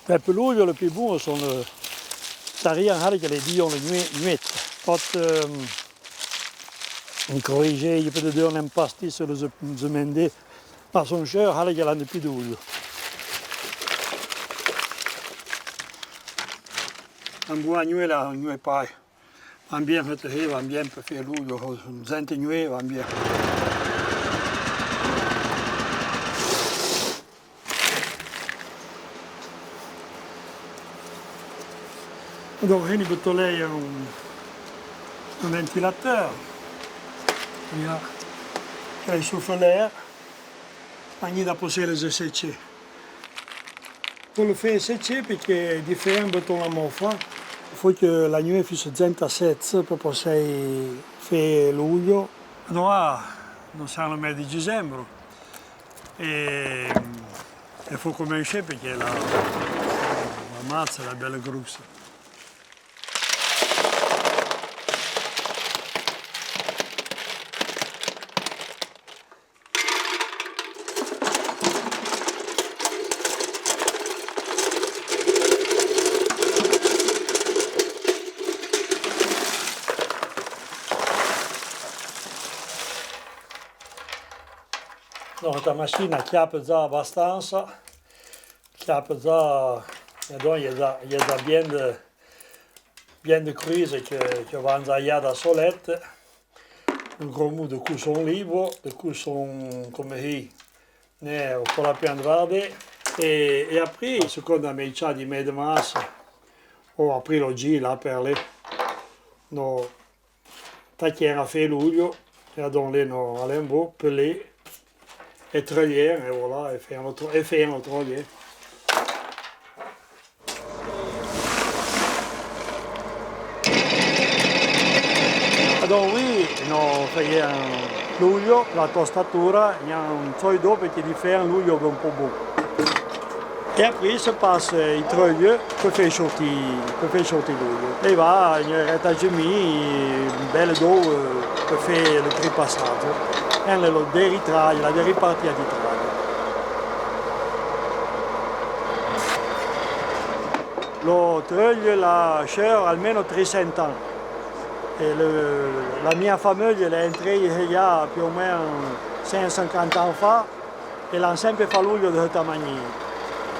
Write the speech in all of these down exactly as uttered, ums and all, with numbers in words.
Pe l'ouglio, le pi bon, son le, t'arien, haré que le dion le nuit, nuit. Pot, euh, corriger, i pe te done un pastis, le ze, ze mendé. Ma son cher, haré que l'an de pi d'ouglio. Un bon nuit, la, nuit paille. Van bien, eh, van bien pe fé l'ouglio, zente nuit, van bien. Donc, je vais mettre un, un ventilateur. Voilà. Qui souffle l'air. Anglì da poussé les séchés. Pe le fé séché, perqué di fé un bouton a mofa, fo que la nuit fusse zenta sèche pe poussé fé l'ouglio. Noa, no sen le mes de dicembre. E, e fo comenché perqué la, la mazza, la belle grosse. No, sta machina chiape za abastansa, chiape za, e donc, e za, e za bien de, bien de cruise que, que van za ià da solette. Un gros mou de cousson libre, de cousson, comme hi, ne, o pola pian de varde. E, e aprì, a seconda mèicha di mé de massa, o aprì lo gi, la perle. No, ta chiera fé l'ouglio, e adon lé no, alé un bo, pelé, e treuillé, e voilà, e fé un autre, e fé un autre ouglio. Adon oui, no fé un l'ouglio, la tostatura, n'en un tsoi do perqué di fé un l'ouglio un po bon. E aprì se passe i treuillé pe fé sorti, pe fé sorti l'ouglio. E va, ne reta mi, belle do, eh, pe fé le tripassage. E le, lo deritrage, la deripartia di trage. Lo treuillé l'a cher almeno tresenta an. E le, la mia fameuille l'è entrée ià più o meno sen sinquanta an fa, e l'an sempre fa l'ouglio de heta magnì.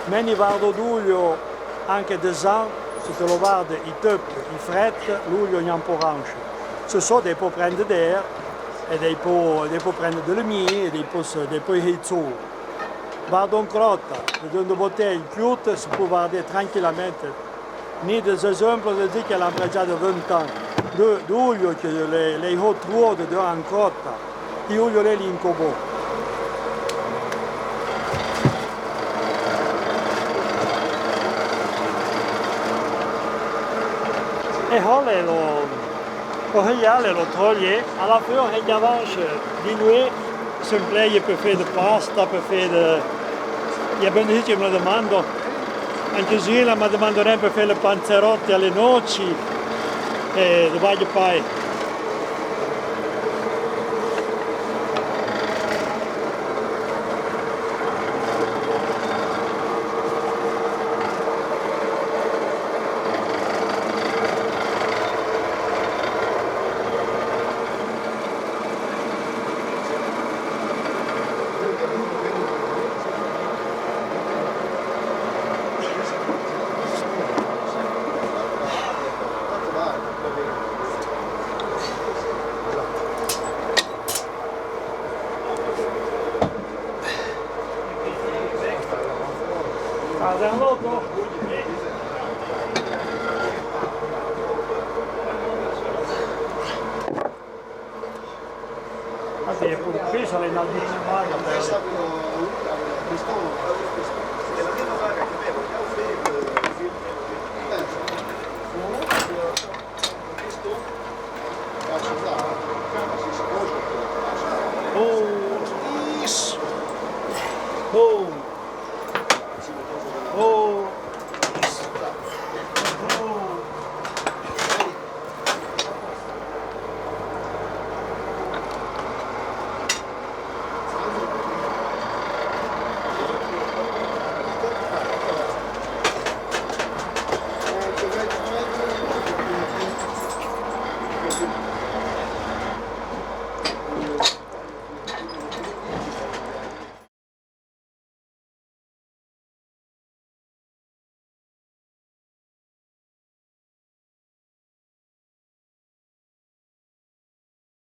Mé ni vardo d'ouglio anche de zan, se te lo varde i teup, i fret, l'ouglio n'an po ranche. Se so dei po prende d'air, e dei po, dei po prende de le mie, e dei po, dei po i heitsou. Vardo in crota, de dun de botei, chiute, se po vardé tranquillamente. Ni des exemples de di que l'an prejade vente an de, d'ouglio que le, le ho truo de, de in crota, i ouglio le l'incobo. E hole lo, Lo hèiale lo treuillé, a la fin, hèi avanche di nuit, se empleie pe fé de pasta, pe fé de, i a ben de hit que me lo demando. An cusina me demanderèn pe fé le panzerotte a le noci, e de varie paie.